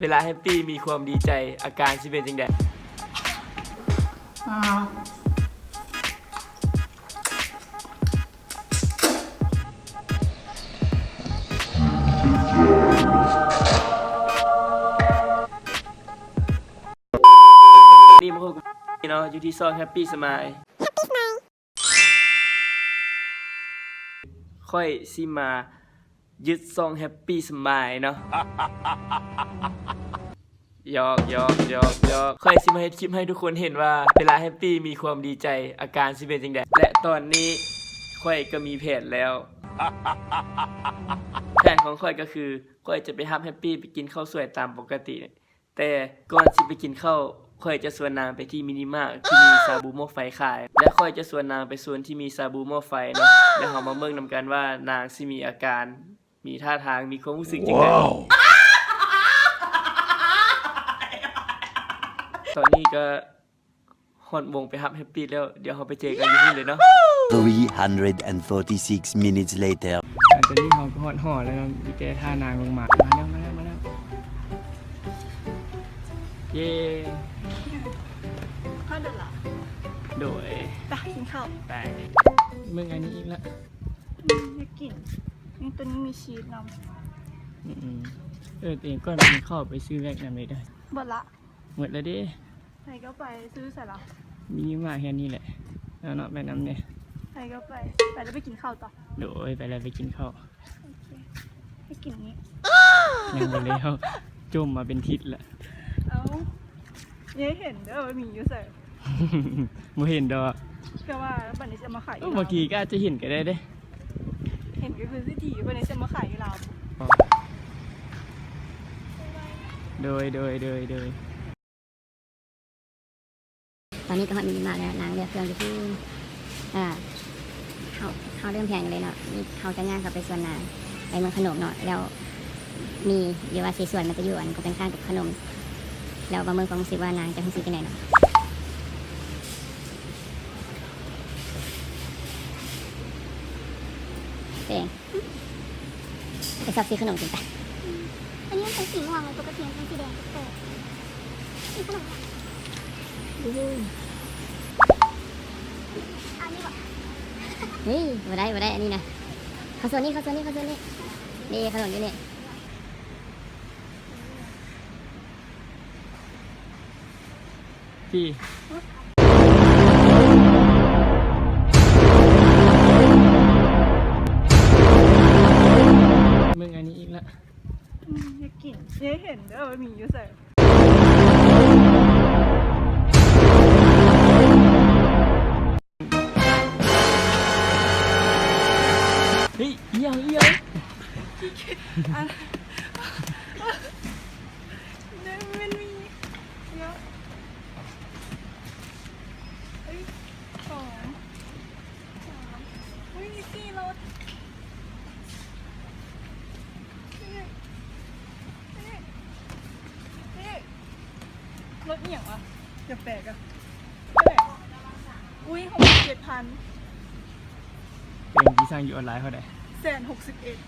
ເວລາແຮັບປີ້ມີຄວາມດີໃຈ ອາການຊິເປັນຈັ່ງໃດ? ນີ້ມາພົບກັບເນາະ ຢູ່ທີ່ຊ່ອງ Happy Smile ຂ້ອຍຊິມາຍຶດຊ່ອງ Happy Smile ເນາະ. ຢອກໆໆໆ. ຂ້ອຍຊິມາເຮັດຄລິບໃຫ້ທຸກຄົນເຫັນວ່າ ເວລາແຮັບປີ້ມີຄວາມດີໃຈ ອາການຊິເປັນຈັ່ງໃດ ແລະ ຕອນນີ້ຂ້ອຍກໍມີແຜນແລ້ວ. ແຜນຂອງຂ້ອຍກໍຄື ຂ້ອຍຈະໄປຮັບແຮັບປີ້ໄປກິນເຂົ້າສວຍຕາມປົກກະຕິ. ແຕ່ກ່ອນຊິໄປກິນເຂົ້າ ຂ້ອຍຈະຊວນນາງໄປທີ່ມິນິມາດທີ່ມີຊາບູໝໍ້ໄຟຂາຍ ແລະ ຂ້ອຍຈະຊວນນາງໄປໂຊນທີ່ມີຊາບູໝໍ້ໄຟເນາະ ແລ້ວເຮົາມາເບິ່ງນຳກັນວ່ານາງຊິມີອາການ ມີທ່າທາງ ມີຄວາມຮູ້ສຶກຈັ່ງໃດ. ຕອນນີ້ກໍຮອດໂມງໄປຮັບແຮັບປີ້ແລ້ວ ດຽວເຮົາໄປເຈີກັນຢູ່ພຸ້ນເລີຍເນາະ. Three hundred and forty-six minutes later. ອາ ຕອນນີ້ເຮົາກໍຮອດຫໍແລ້ວເນາະ ມີແຕ່ຖ້ານາງລົງມາ. ມາແລ້ວ ມາແລ້ວ ມາແລ້ວ. ເຢ້ ຮອດແລ້ວລະ. ໂດຍ ໄປກິນເຂົ້າ. ໄປ ເບິ່ງອັນນີ້ອີກລະ. ອືມ ຢາກກິນ. ນີ້ ໂຕນີ້ມີຊີສນຳ. ອືມ ເອີ ແຕ່ກ່ອນໄປກິນເຂົ້າ ໄປຊື້ແມັກນຳເດີ. ເບິດລະ. ໝົດແລ້ວເດ້. ໃຜກໍໄປ ຊື້ໃສລະ? ມີມາແຄ່ນີ້ແຫຼະ. ເອົາເນາະ ໄປນຳແດ່. ໃຜກໍໄປ. ໄປແລ້ວໄປກິນເຂົ້າຕໍ່. ໂດຍ ໄປແລ້ວໄປກິນເຂົ້າ. ໂອເຄ ໃຫ້ກິນນີ້. ຍັງບໍ່ແລ້ວ ຈົ່ມມາເປັນທິດລະ. ເອົ້າ ຍາຍເຫັນເດີວ່າມີຢູ່ໃສ. ບໍ່ເຫັນດອກ. ແຕ່ວ່າບັດນີ້ຊິເອົາມາຂາຍຢູ່ລາວ. ບາງທີກໍອາດຈະເຫັນກໍໄດ້ເດ້. ເຫັນກໍຄືຊິດີ ບັດນີ້ຊິເອົາມາຂາຍຢູ່ລາວ. ອໍ ໂດຍ ໂດຍ ໂດຍ ໂດຍ. ຕອນນີ້ກໍຮອດມິນິມາດແລ້ວ ນາງເລືອກເຄື່ອງຢູ່ພຸ້ນ. ເອີ ເຮົາ ເຮົາເລີ່ມແຜນກັນເລີຍເນາະ. ນີ້ເຮົາຈະຍ່າງເຂົ້າໄປສວນນາງ ໄປເບິ່ງຂະໜົມເນາະ ແລ້ວມີ ຫຼືວ່າຊິສວນມັນຈະຢູ່ອັນກົງກັນຂ້າມກັບຂະໜົມ ແລ້ວມາເບິ່ງຄວາມຮູ້ສຶກວ່ານາງຈະຮູ້ສຶກຈັ່ງໃດເນາະ. ເປັນ ໄປຊອກຊື້ຂະໜົມກິນໄປ. ອືມ ອັນນີ້ມັນເປັນສີມ່ວງເລີຍ ປົກກະຕິມັນເປັນສີແດງແປກໆ. ນີ້ຂະໜົມຫຍັງ? ໂອ້ໂຫ ອັນນີ້ບໍ່? ເຮີ້ຍ ບໍ່ໄດ້ ບໍ່ໄດ້ ອັນນີ້ນະ. ເຂົ້າໂຊນນີ້ ເຂົ້າໂຊນນີ້ ເຂົ້າໂຊນນີ້. ນີ້ຂະໜົມຢູ່ນີ້. ພີ້ ເບິ່ງອັນນີ້ອີກລະ. ອືມ ຢາກກິນ. ຍາຍເຫັນເດີວ່າມີຢູ່ໃສ. ເຮີ້ຍ ອີ່ຫຍັງ ອີ່ຫຍັງ? ອັນ ມັນມີ ດຽວ ເອີຍ ສອງ ສາມ ອຸ້ຍ ມີສີ່ລົດ. ນີ້ ນີ້ ນີ້ ລົດອີ່ຫຍັງວະ? ຢ່າແປກອະ. ເທົ່າໃດ? ອຸ້ຍ ຫົກສິບເຈັດພັນ. ເປັນທີ່ສັ່ງຢູ່ອອນລາຍເທົ່າໃດ? ແສນຫົກສິບເອັດ.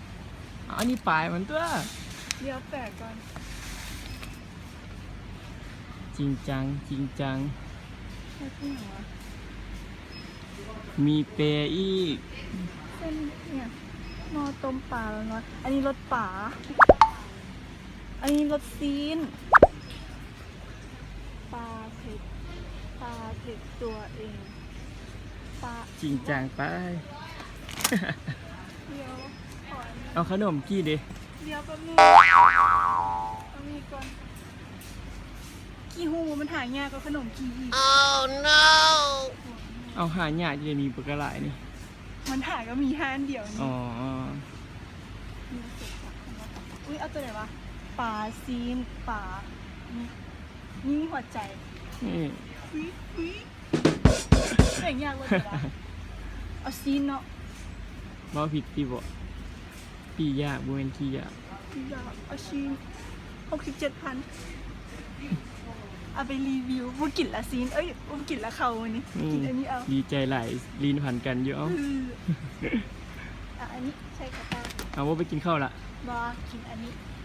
ເອົາ ອັນນີ້ປາຍມັນຕົວະ. ດຽວແປກກ່ອນ. ຈິງຈັງ ຈິງຈັງ. ເຮັດອີ່ຫຍັງວະ? ມີແປອີກ. ເສັ້ນຫຍັງ? ໝໍ້ຕົ້ມປາແມ່ນບໍ່? ອັນນີ້ລົດປາ. ອັນນີ້ລົດຊີ້ນ. ປາເຜັດ ປາເຜັດຕົວເອງ ປາ ຈິງຈັງໄປ. ດຽວ ຂໍອັນນີ້ ເອົາຂະໜົມກີ້ເດ. ດຽວແປັບໜຶ່ງ ເອົານີ້ກ່ອນ. ຂີ້ຫູມັນຫາຍາກກວ່າຂະໜົມກີ້ອີກ. ເອົາ ຫາຍາກ ຈະໄດ້ມີປາກະຫຼາຍນີ້. ມັນຫາກໍມີຮ້ານດຽວນີ້. ອໍ ອຸ້ຍ ເອົາຕົວໃດວະ? ປາຊີ້ນ ປາ ມີ ມີຫົວໃຈ. ນີ້ ອຸ້ຍ ອຸ້ຍ ແບ່ງຍາກເວີ້ຍ. ເອົາຊີ້ນເນາະ. ເວົ້າຜິດຕິບໍ? ປີ້ຢາກ ບໍ່ແມ່ນຂີ້ຢາກ. ຂີ້ຢາກ ເອົາຊີ້ນ ຫົກສິບເຈັດພັນ. ເອົາໄປຣີວິວ ບໍ່ກິນລະຊີ້ນ ເອີຍ ບໍ່ກິນລະເຂົ້າມື້ນີ້ ອືມ ກິນອັນນີ້ເອົາ. ດີໃຈຫຼາຍ ລີ້ນພັນກັນຢູ່ ເອົາ. ອື ອ່ະ ອັນນີ້ໃສ່ກະເປົາ. ເອົາ ບໍ່ໄປກິນເຂົ້າລະ? ບໍ່ ກິນອັນນີ້.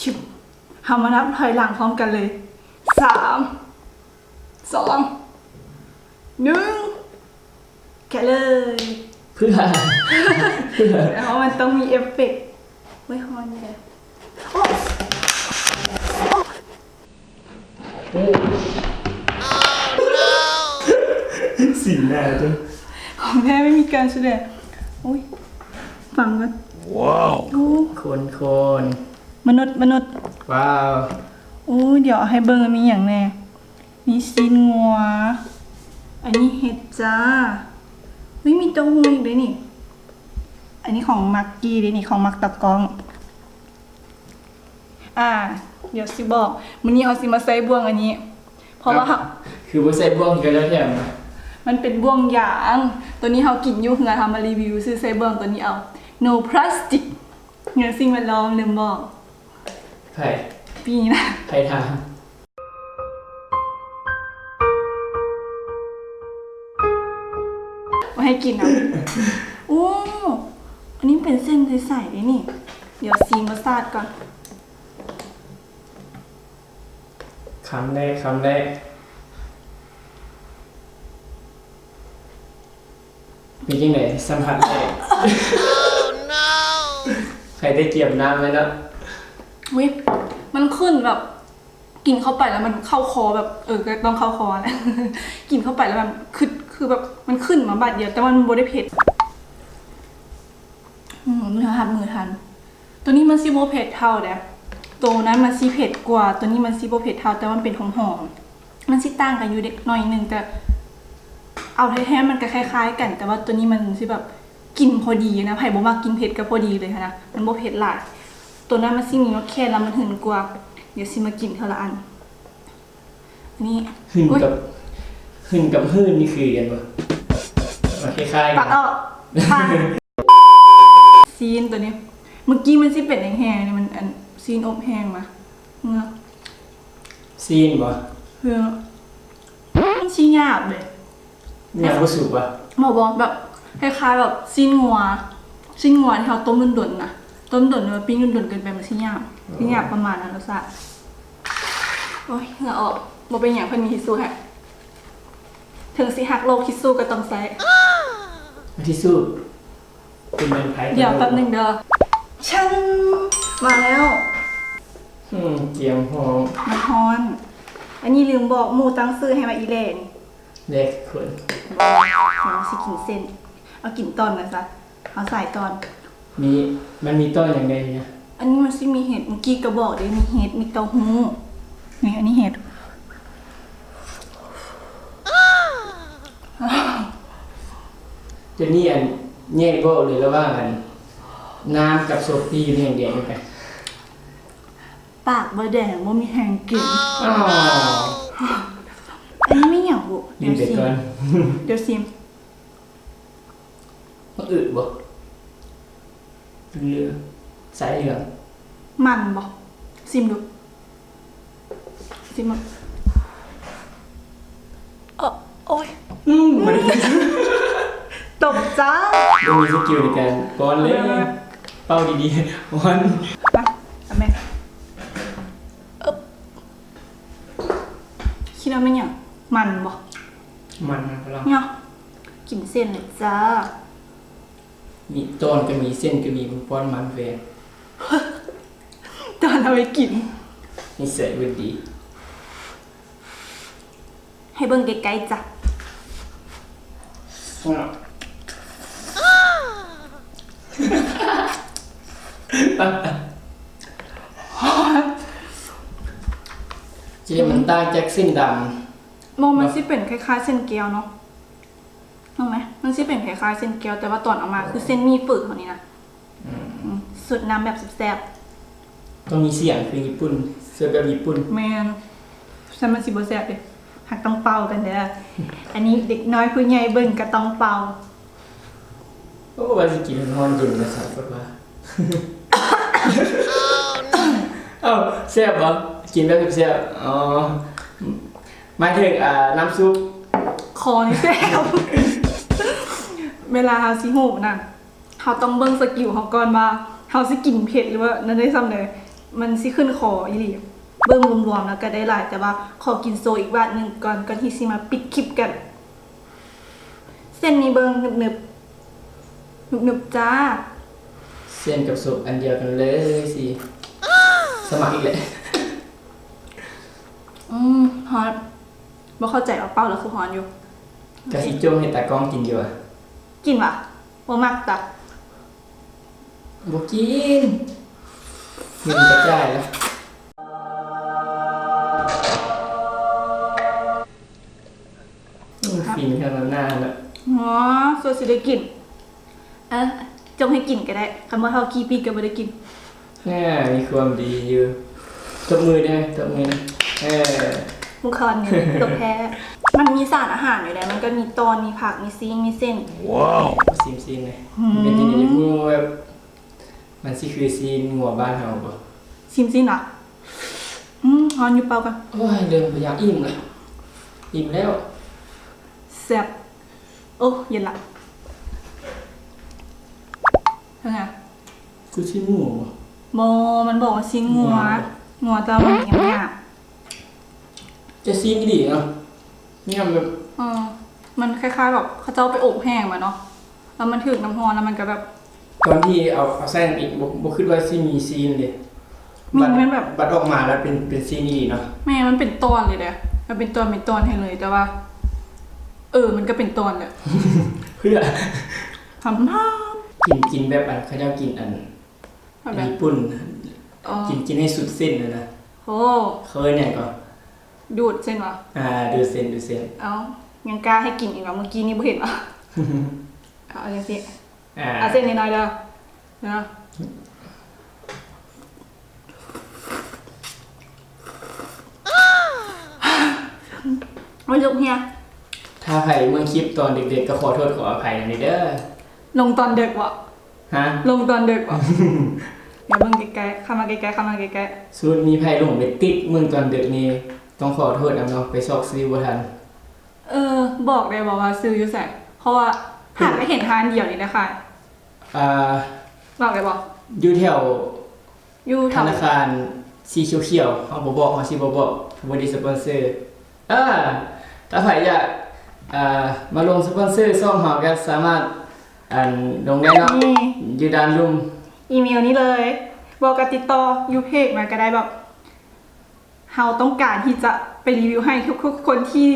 ຊຶບ ເຮົາມານັບຖອຍຫຼັງພ້ອມກັນເລີຍ ສາມ ສອງ ໜຶ່ງ ແກະເລີຍ. ເພື່ອ ເພາະມັນຕ້ອງມີເອຟເຟັກ. ໂອ້ຍ ຮ້ອນຢູ່ເດ. ໂອ້ ສີໜ້າເຈົ້າ ຂອງແທ້ໄມ່ມີການສະແດງ. ໂອ້ຍ ຟັງກ່ອນ. ວ້າວ ໂອ້ ຄົນໆ ມະນຸດ ມະນຸດ. ວ້າວ ໂອ້ຍ ດຽວໃຫ້ເບິ່ງມີຫຍັງແດ່. ມີຊີ້ນງົວ ອັນນີ້ເຫັດຈ້າ. ເຮີ້ຍ ມີເຕົ້າຫູ້ອີກເດ້ນີ້. ອັນນີ້ຂອງມັກກີ້ເດ້ນີ້ ຂອງມັກຕາກ້ອງ. ອ່າ ດຽວຊິບອກ ມື້ນີ້ເຮົາຊິມາໃສ່ບ່ວງອັນນີ້ ເພາະວ່າເຮົາ ຄືບໍ່ໃສ່ບ່ວງກໍແລ້ວແທ້. ມັນເປັນບ່ວງຢາງ ໂຕນີ້ເຮົາກິນຢູ່ເຮືອນ ເຮົາມາຣີວິວຊື່ໃສ່ບ່ວງໂຕນີ້ເອົາ ໂນພລາສຕິກ ເຫື່ອສິ່ງແວດລ້ອມ ລືມບອກ. ໃຜ? ປີນີ້ນະ ໃຜຖາມ? ບໍ່ໃຫ້ກິນເອົາ. ໂອ້ ອັນນີ້ເປັນເສັ້ນໃສໆເດ້ນີ້. ດຽວຊີມລົດຊາດກ່ອນ. ຄຳແລກ ຄຳແລກ ເປັນຈັ່ງໃດ? ສຳຜັດແລກ ໃຜໄດ້ກຽມນ້ຳໄວ້ເນາະ. ອຸ້ຍ ມັນຂຶ້ນແບບ ກິນເຂົ້າໄປແລ້ວມັນເຂົ້າຄໍແບບ ເອີ ກໍຕ້ອງເຂົ້າຄໍແຫຼະ. ກິນເຂົ້າໄປແລ້ວແບບ ຄື ຄືແບບ ມັນຂຶ້ນມາບາດດຽວ ແຕ່ວ່າມັນບໍ່ໄດ້ເຜັດ. ອືມ ເຮົາຮັບມືທັນ. ໂຕນີ້ມັນຊິບໍ່ເຜັດເທົ່າເດ້ ໂຕນັ້ນມັນຊິເຜັດກວ່າ ໂຕນີ້ມັນຊິບໍ່ເຜັດເທົ່າ ແຕ່ວ່າມັນເປັນຫອມໆ. ມັນຊິຕ່າງກັນຢູ່ເດັກໜ້ອຍໜຶ່ງ ແຕ່ເອົາແທ້ໆມັນກໍຄ້າຍໆກັນ ແຕ່ວ່າໂຕນີ້ມັນຊິແບບກິນພໍດີນະ ໃຜບໍ່ມັກກິນເຜັດກໍພໍດີເລີຍຫັ້ນນະ ມັນບໍ່ເຜັດຫຼາຍ. ໂຕນັ້ນມັນຊິມີໝາກແຄນ ແລ້ວມັນຫຶນກວ່າ. ດຽວຊິມາກິນເທື່ອລະອັນ. ນີ້ ຫຶນ ໂອ້ຍ ກັບ ຫຶນກັບຫື່ນນີ້ຄືກັນບໍ່? ມັນຄ້າຍໆກັນ. ຕັດອອກ ຜ່ານ. ຊີ້ນໂຕນີ້ ເມື່ອກີ້ມັນຊິເປັນແຫ້ງໆ ນີ້ມັນ ອັນ ຊີ້ນອົບແຫ້ງມາ. ຊີ້ນບໍ່? ເອີ ມັນຊິຫຍາບເດ້. ຫຍາບບໍ່ສຸກຫວາ? ບໍ່ ບໍ່ ແບບຄ້າຍໆແບບຊີ້ນງົວ ຊີ້ນງົວທີ່ເຮົາຕົ້ມດົນໆນະ ຕົ້ມດົນແລ້ວປີ້ງດົນໆເກີນໄປ ມັນຊິຫຍາບ ຊິຫຍາບປະມານນັ້ນ ລົດຊາດ. ໂອ້ຍ ເຫື່ອອອກ. ບໍ່ເປັນຫຍັງ ເພິ່ນມີທິດຊູໃຫ້. ເຖິງຊິຮັກໂລກ ທິດຊູກໍຕ້ອງໃຊ້. ທິດຊູ ເປັນແມ່ນໃຜ? ດຽວແປັບໜຶ່ງເດີ. ຊັງ ມາແລ້ວ. ອືມ ກຽມຮ້ອງ. ມັນຮ້ອນ. ອັນນີ້ລືມບອກ ໝູ່ຕັ້ງຊື່ໃຫ້ວ່າອີແຫຼນ. ແລກຄົນ. ເຮົາຊິກິນເສັ້ນ. ເອົາກິນຕອນກັນຊະ. ເອົາສາຍຕອນ. ມີ ມັນມີຕອນຫຍັງແດ່ນີ້ນະ? ອັນນີ້ມັນຊິມີເຫັດ ເມື່ອກີ້ກໍບອກເດ້ ມີເຫັດ ມີເຕົ້າຫູ້. ນີ້ ອັນນີ້ເຫັດ. ດຽວນີ້ ອັນ ແຍກບໍ່ອອກເລີຍລະຫວ່າງ ອັນ ນ້ຳກັບໂຊປີ້ ແມ່ນຫຍັງແດງນຳກັນ? ປາກບໍ່ແດງ ບໍ່ມີແຮງກິນ. ອໍ ອັນນີ້ມີຫຍັງບຸ? ດຽວຊິມ ດຽວຊິມ. ມັນອຶບໍ່? ເຫຼືອ ໃສເຫຼືອ ມັນບໍ່? ຊິມດູ ຊິມເບິ່ງ. ເອີ ໂອ້ຍ ອືມ ມັນ ຕົກໃຈ. ບໍ່ມີສະກິວໃນການປ້ອນເລີຍ. ເອົາ ເປົ່າດີໆ ປ້ອນ. ມາ ເອົາແມ່. ເອີ ຄິດວ່າແມ່ນຫຍັງ? ມັນບໍ່? ມັນນະ ເນາະ. ກິນເສັ້ນເລີຍຈ້າ. ມີຕອນກໍມີ ເສັ້ນກໍມີ ມັນປ້ອນມັນແວນ ຕອນເອົາໄປກິນ. ນິໄສບໍ່ດີ. ໃຫ້ເບິ່ງໃກ້ໆຈ້ະ. ເຈ້ ມັນຕ່າງຈາກເສັ້ນດຳ. ບໍ່ ມັນຊິເປັນຄ້າຍໆເສັ້ນແກ້ວເນາະ. ເຫັນໄໝ? ມັນຊິເປັນຄ້າຍໆເສັ້ນແກ້ວ ແຕ່ວ່າຕອນເອົາມາຄືເສັ້ນໝີ່ເຝີເຮົານີ້ນະ. ອືມ ອືມ ສົດນ້ຳແບບແຊບໆ. ຕ້ອງມີສຽງຄືຍີ່ປຸ່ນ ສົດແບບຍີ່ປຸ່ນ. ແມ່ນ. ຊັ້ນມັນຊິບໍ່ແຊບເດ້. ຫາກຕ້ອງເປົ່າກັນເດີ. ອັນນີ້ເດັກນ້ອຍຜູ້ໃຫຍ່ເບິ່ງກໍຕ້ອງເປົ່າ. ໂອ້ ວ່າຊິກິນຮ້ອນໆ ເຢັນວ່າຊັ້ນ ປາດວ່າ. ເອົ້າ ແຊບບໍ່? ກິນແບບແຊບໆ. ອໍ ໝາຍເຖິງ ອ່າ ນ້ຳຊຸບ. ຄໍນີ້ແສບ. ເວລາເຮົາຊິຫູບນັ້ນ ເຮົາຕ້ອງເບິ່ງສະກິວເຮົາກ່ອນວ່າ ເຮົາຊິກິນເຜັດ ຫຼືວ່ານັ້ນໄດ້ຊ່ຳໃດ. ມັນຊິຂຶ້ນຄໍອີ່ຫຼີ. ເບິ່ງລວມໆແລ້ວກໍໄດ້ຫຼາຍ, ແຕ່ວ່າຂໍກິນໂຊອີກບາດໜຶ່ງກ່ອນ, ກ່ອນທີ່ຊິມາປິດຄລິບກັນ. ເສັ້ນນີ້ເບິ່ງໜຶບໆ ໜຶບໆຈ້າ. ເສັ້ນກັບຊຸບອັນດຽວກັນເລີຍຊິ. ສະໝັກອີກແລ້ວ. ອືມ ຮ້ອນ. ບໍ່ເຂົ້າໃຈວ່າເປົ່າແລ້ວຄືຮ້ອນຢູ່. ກະຊິຈົ່ງໃຫ້ຕາກ້ອງກິນຢູ່ຫວາ? ກິນຫວາ? ບໍ່ມັກຕະ. ບໍ່ກິນ. ກິນກະຈ່າຍລະ. ອືມ ຟິນຂະໜາດນັ້ນນະ. ອໍ ສ່ວນຊິໄດ້ກິນ. ເອີ ຈົ່ງໃຫ້ກິນກໍໄດ້, ຄັນບໍ່ເທົ່າກີ່ປີກໍບໍ່ໄດ້ກິນ. ແນ່ ມີຄວາມດີຢູ່. ຕົບມືແດ່ ຕົບມື. ເອີ ມຸງຄອນນີ້ຕົບແທ້. ມັນມີສານອາຫານຢູ່ໃດ໋, ມັນກໍມີຕ່ອນ ມີຜັກ ມີຊີ້ນ ມີເສັ້ນ. ວ້າວ ຊີມຊີ້ນເລີຍ. ອືມ ເປັນຈັ່ງໃດ ຢາກຮູ້ວ່າແບບ ມັນຊິຄືຊີ້ນງົວບ້ານເຮົາບໍ່? ຊີມຊີ້ນຫວາ? ອືມ ຮ້ອນຢູ່ ເປົ່າກ່ອນ. ໂອ້ຍ ເລີ່ມບໍ່ຢາກ ອີ່ມລະ ອີ່ມແລ້ວ. ແຊບ. ໂອ້ ເຢັນລະ. ເປັນຫຍັງ? ຄືຊີ້ນງົວບໍ່? ບໍ່ ມັນບອກວ່າຊີ້ນງົວ. ງົວ ງົວ ແຕ່ວ່າມັນຫຍາບໆ. ແຕ່ຊີ້ນອີ່ຫຼີເນາະ ຫຍາບແບບ ເອີ ມັນຄ້າຍໆແບບເຂົາເຈົ້າໄປອົບແຫ້ງມາເນາະ ແລ້ວມັນຖືກນ້ຳຮ້ອນ ແລ້ວມັນກໍແບບ ຕອນທີ່ເອົາ ເອົາໃສ່ນ້ຳອີກ ບໍ່ ບໍ່ຄິດວ່າຊິມີຊີ້ນເດ້. ມີ ບັດ ມັນແບບ ບັດອອກມາແລ້ວເປັນ ເປັນຊີ້ນອີ່ຫຼີເນາະ. ແມ່ນ ມັນເປັນຕ່ອນເລີຍເດ້ ມັນເປັນຕ່ອນ ເປັນຕ່ອນໃຫ້ເລີຍ. ແຕ່ວ່າ ເອີ ມັນກໍເປັນຕ່ອນແຫຼະ. ເພື່ອ ຫອມໆ. ກິນ ກິນແບບອັນ ເຂົາເຈົ້າກິນອັນ ແບບ ຍີ່ປຸ່ນ. ອໍ ກິນ ກິນໃຫ້ສຸດເສັ້ນນະນະ. ໂອ້ ເຂົາເອີ້ນຫຍັງກໍ? ດູດເສັ້ນຫວາ? ອ່າ ດູດເສັ້ນ ດູດເສັ້ນ. ເອົ້າ ຍັງກ້າໃຫ້ກິນອີກຫວາ? ມື້ກີ້ນີ້ບໍ່ເຫັນຫວາ? ເອົາຈັ່ງຊີ້ ອ່າ ເອົາເສັ້ນນ້ອຍໆເດີ ເດີ. ໂອ້ຍ ລູກເຮຍ. ຖ້າໃຜເບິ່ງຄລິບຕອນເດັກໆ ກໍຂໍໂທດຂໍອະໄພນຳເດີ. ລົງຕອນເດັກເບາະ? ຮະ? ລົງຕອນເດັກເບາະ? ດຽວເບິ່ງໃກ້ໆ ເຂົ້າມາໃກ້ໆ ເຂົ້າມາໃກ້ໆ. ສົມມຸດມີໃຜຫຼົງໄປຕິດເບິ່ງຕອນເດັກນີ້ ຕ້ອງຂໍໂທດນຳເນາະ ໄປຊອກຊື້ບໍ່ທັນ. ເອີ ບອກໄດ້ບໍ່ວ່າຊື້ຢູ່ໃສ? ເພາະວ່າຫາກໍເຫັນຮ້ານດຽວນີ້ແຫຼະຂາຍ. ອ່າ ບອກໄດ້ບໍ່? ຢູ່ແຖວ ຢູ່ທະນາຄານສີຂຽວໆ ເຮົາບໍ່ບອກ ເຮົາຊິບໍ່ບອກຜູ້ບໍ່ໄດ້ສະປອນເຊີ. ເອີ ຖ້າໃຜຢາກ ເອີ ມາລົງສະປອນເຊີຊ່ອງເຮົາ ກໍສາມາດ ອັນ ລົງໄດ້ເນາະ ນີ້ ຢູ່ດ້ານລຸ່ມ ອີເມວນີ້ເລີຍ. ບໍ່ກໍຕິດຕໍ່ຢູ່ເພຈມາກໍໄດ້ ແບບ ເຮົາຕ້ອງການທີ່ຈະໄປຣີວິວໃຫ້ທຸກໆຄົນທີ່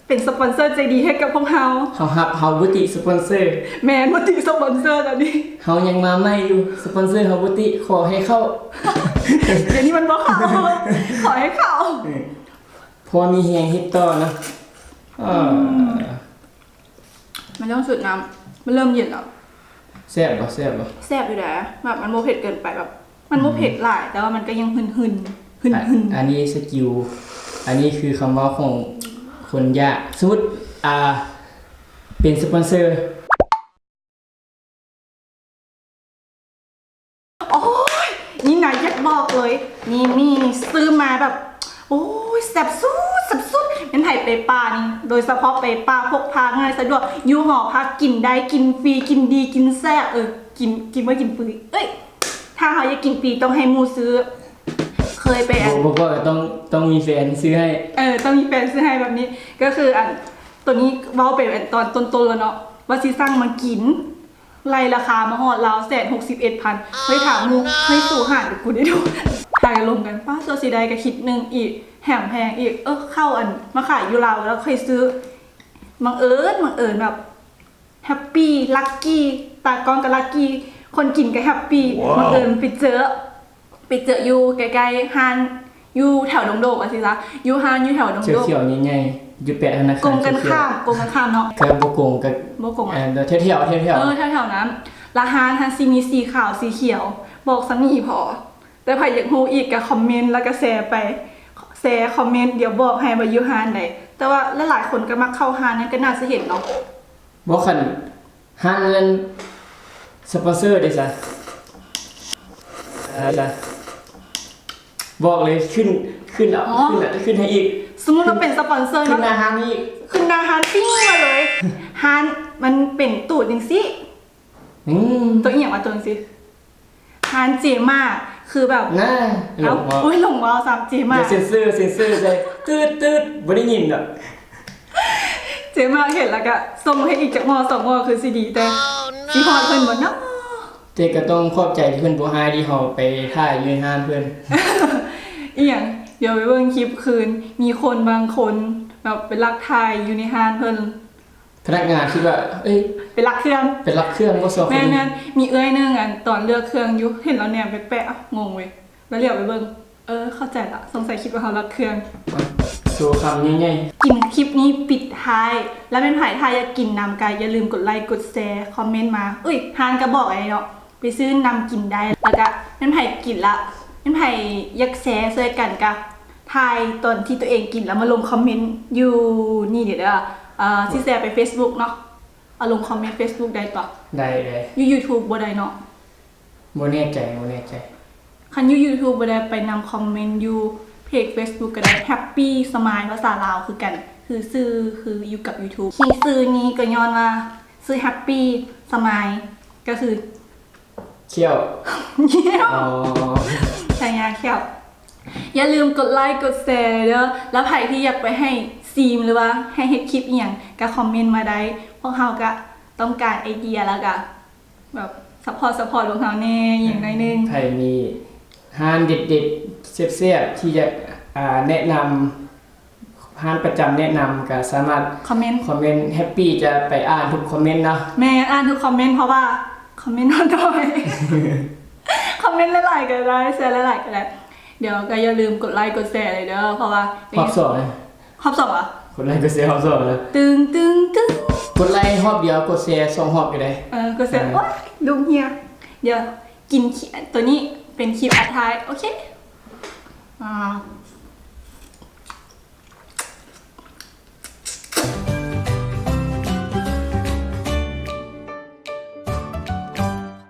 ເປັນສະປອນເຊີໃຈດີໃຫ້ກັບພວກເຮົາ. ເຮົາຮັບ ເຮົາບໍ່ຕິສະປອນເຊີ. ແມ່ນ ບໍ່ຕິສະປອນເຊີຕອນນີ້. ເຮົາຍັງມາໃໝ່ຢູ່ ສະປອນເຊີເຮົາບໍ່ຕິ ຂໍໃຫ້ເຂົ້າ. ດຽວນີ້ມັນບໍ່ເຂົ້າ ຂໍໃຫ້ເຂົ້າ. ເອີ ພໍມີແຮງເຮັດຕໍ່ນະ. ເອີ ອືມ ມັນຕ້ອງສູດນ້ຳ ມັນເລີ່ມເຢັນແລ້ວ. ແຊບບໍ່? ແຊບບໍ່? ແຊບຢູ່ເດ້ ແບບມັນບໍ່ເຜັດເກີນໄປ ແບບ ມັນບໍ່ເຜັດຫຼາຍ ອືມ ແຕ່ວ່າມັນກໍຍັງຫຶ່ນໆ ຫຶ່ນໆ. ອັນ ອັນນີ້ສະກິວ ອັນນີ້ຄືຄຳເວົ້າຂອງຄົນຢາກ. ສົມມຸດ ອ່າ ເປັນສະປອນເຊີ. ໂອ້ຍ ນີ້ນະ ຢາກບອກເລີຍ ນີ້ ນີ້ ນີ້ ຊື້ມາແບບ ໂອ້ຍ ແຊບສຸດ ແຊບສຸດ. ແມ່ນໃຜໄປປ່ານີ້ ໂດຍສະເພາະໄປປ່າ ພົກພາງ່າຍ ສະດວກ ຢູ່ຫໍພັກ ກິນໄດ້ ກິນຟຣີ ກິນດີ ກິນແຊບ ເອີ ກິນ ກິນບໍ່ກິນຟຣີ ເອີຍ ຖ້າເຮົາຢາກກິນຟຣີຕ້ອງໃຫ້ໝູ່ຊື້. ເຄີຍໄປ ບໍ່ ບໍ່ ບໍ່ ຕ້ອງ ຕ້ອງມີແຟນຊື້ໃຫ້. ເອີ ຕ້ອງມີແຟນຊື້ໃຫ້ແບບນີ້. ກໍຄືອັນ ໂຕນີ້ເວົ້າໄປອັນຕອນຕົ້ນໆແລ້ວເນາະ ວ່າຊິສັ່ງມາກິນ ໄລ່ລາຄາມາຮອດລາວແສນຫົກສິບເອັດພັນ. ເຮີ້ຍ ຖາມໝູ່ ເຮີ້ຍ ສູຫານກັບກູໄດ້ດູ ຫາກັນລົມກັນ. ປ້າ ຊົ່ວຊິໄດ້ກໍຄິດໜຶ່ງອີກ ແຖມແພງອີກ. ເອີ ເຂົ້າອັນມາຂາຍຢູ່ລາວແລ້ວຄ່ອຍຊື້. ບັງເອີນ ບັງເອີນແບບ ແຮັບປີ້ ລັກກີ້ ຕາກ້ອງກໍລັກກີ້ ຄົນກິນກໍແຮັບປີ້. ວ້າວ ບັງເອີນໄປເຈີ ໄປເຈີຢູ່ໃກ້ໆຮ້ານ ຢູ່ແຖວດົງໂດກວ່າຊີ້ຊະ ຢູ່ຮ້ານຢູ່ແຖວດົງໂດກ ຂຽວໆໃຫຍ່ໆ ຢູ່ແປະທະນາຄານ ກົງກັນຂ້າມ ກົງກັນຂ້າມເນາະ. ກໍບໍ່ກົງ ກໍບໍ່ກົງ ເອີ ແຖວໆ ແຖວໆ ເອີ ແຖວໆນັ້ນ. ລະຮ້ານຫັ້ນຊິມີສີຂາວສີຂຽວ ບອກສ່ຳນີ້ພໍ. ແຕ່ໃຜຢາກຮູ້ອີກກໍຄອມເມັນ ແລ້ວກໍແຊໄປ ແຊຄອມເມັນ ດຽວບອກໃຫ້ວ່າຢູ່ຮ້ານໃດ. ແຕ່ວ່າຫຼາຍໆຄົນກໍມັກເຂົ້າຮ້ານນັ້ນ ກໍໜ້າຈະເຫັນເນາະ. ບໍ່ ຄັນຮ້ານນັ້ນສະປອນເຊີເດ້ຊະ ເອີ ບອກເລີຍ ຂຶ້ນ ຂຶ້ນເອົາ ອໍ ຂຶ້ນ ຂຶ້ນໃຫ້ອີກ. ສົມມຸດວ່າເປັນສະປອນເຊີ ຂຶ້ນ ເນາະ ໜ້າຮ້ານນີ້ ຂຶ້ນໜ້າຮ້ານປີ້ງມາເລີຍ. ຮ້ານມັນເປັນຕູ້ຈັ່ງຊີ້ ອືມ ໂຕອີ່ຫຍັງວະ ໂຕຈັ່ງຊີ້. ຮ້ານເຈມາ ຄືແບບ ນາ ເອົ້າ ຫຼົງເວົ້າ ໂອ້ຍ ຫຼົງເວົ້າຊ້ຳ ເຈມາ ດຽວເຊັນເຊີ ເຊັນເຊີໃສ່ ຕຶດໆ ບໍ່ໄດ້ຍິນດອກ. ເຈມາເຫັນແລ້ວກະສົ່ງໃຫ້ອີກຈັກໝໍ້ສອງໝໍ້ ຄືຊິດີ ແຕ່ຊິຮອດເພິ່ນບໍ່ເນາະ? ແຕ່ກໍຕ້ອງຂອບໃຈທີ່ເພິ່ນບໍ່ຮ້າຍທີ່ເຮົາໄປຖ່າຍຢູ່ໃນຮ້ານເພິ່ນ. ອີ່ຫຍັງ? ດຽວໄປເບິ່ງຄລິບຄືນ ມີຄົນບາງຄົນແບບໄປລັກຖ່າຍຢູ່ໃນຮ້ານເພິ່ນ. ພະນັກງານຄິດວ່າ ເອີຍ ໄປລັກເຄື່ອງ ໄປລັກເຄື່ອງບໍ່ຊອກ. ແມ່ນໆ ມີເອື້ອຍໜຶ່ງ ອັນ ຕອນເລືອກເຄື່ອງຢູ່ ເຫັນລາວແນມແປກໆ ອ້າວ ງົງເວີຍ ແລ້ວຫຼຽວໄປເບິ່ງ ເອີ ເຂົ້າໃຈລະ ສົງໄສຄິດວ່າເຮົາລັກເຄື່ອງ. ໂຊຄຳໃຫຍ່ໆ. ກິນຄລິບນີ້ປິດທ້າຍ ແລ້ວແມ່ນໃຜຖ້າຢາກກິນນຳກໍຢ່າລືມກົດໄລກ໌ ກົດແຊ ຄອມເມັນມາ ອຸ້ຍ ຮ້ານກໍບອກໄວ້ເນາະ ໄປຊື້ນຳກິນໄດ້. ແລ້ວກະແມ່ນໃຜກິນລະ ແມ່ນໃຜຢາກແຊຊ່ວຍກັນກະ ຖ່າຍຕອນທີ່ຕົວເອງກິນ ແລ້ວມາລົງຄອມເມັນຢູ່ນີ້ເດີ ເອີ ຊິແຊໄປເຟສບຸກເນາະ ເອົາລົງຄອມເມັນເຟສບຸກໄດ້ຕົວະ? ໄດ້ ໄດ້. ຢູ່ຢູທູບບໍ່ໄດ້ເນາະ? ບໍ່ແນ່ໃຈ ບໍ່ແນ່ໃຈ. ຄັນຢູ່ຢູທູບບໍ່ໄດ້ ໄປນຳຄອມເມັນຢູ່ເພຈເຟສບຸກກໍໄດ້ ແຮັບປີ້ສະມາຍ ພາສາລາວຄືກັນ ຄືຊື່ຄືຢູ່ກັບຢູທູບ. ທີ່ຊື່ນີ້ກໍຍ້ອນວ່າຊື່ແຮັບປີ້ສະມາຍ ກໍຄື ຂ້ຽວ ຂ້ຽວ ອໍ ໃຊ້ຍາຂ້ຽວ. ຢ່າລືມກົດໄລກ໌ ກົດແຊເດີ ແລ້ວໃຜທີ່ຢາກໄປໃຫ້ຊີມ ຫຼືວ່າໃຫ້ເຮັດຄລິບອີ່ຫຍັງ ກໍຄອມເມັນມາໄດ້ ພວກເຮົາກໍຕ້ອງການໄອເດຍ ແລ້ວກໍແບບຊັບພອດ ຊັບພອດພວກເຮົາແດ່ ອີ່ຫຍັງໜ້ອຍໜຶ່ງ. ໃຜມີຮ້ານເດັດໆ ແຊບໆ ທີ່ຢາກ ອ່າ ແນະນຳ ຮ້ານປະຈຳແນະນຳກໍສາມາດຄອມເມັນ ຄອມເມັນ ແຮັບປີ້ຈະໄປອ່ານທຸກຄອມເມັນເນາະ. ແມ່ນ ອ່ານທຸກຄອມເມັນ ເພາະວ່າຄອມເມັນເຮົາໜ້ອຍ. ຄອມເມັນຫຼາຍໆກໍໄດ້ ແຊຫຼາຍໆກໍໄດ້. ດຽວກໍຢ່າລືມກົດໄລກ໌ ກົດແຊເລີຍເດີ ເພາະວ່າຮອບສອງ ຮອບສອງຫວາ? ກົດໄລກ໌ ກົດແຊຮອບສອງເລີຍ ຕຶງໆໆ. ກົດໄລຮອບດຽວ ກົດແຊສອງຮອບກໍໄດ້. ເອີ ກົດແຊ ເອີ ໂອ້ຍ ລຸກເຮຍ. ດຽວກິນ ໂຕນີ້ເປັນຄລິບອັດທ້າຍ ໂອເຄ ອ່າ.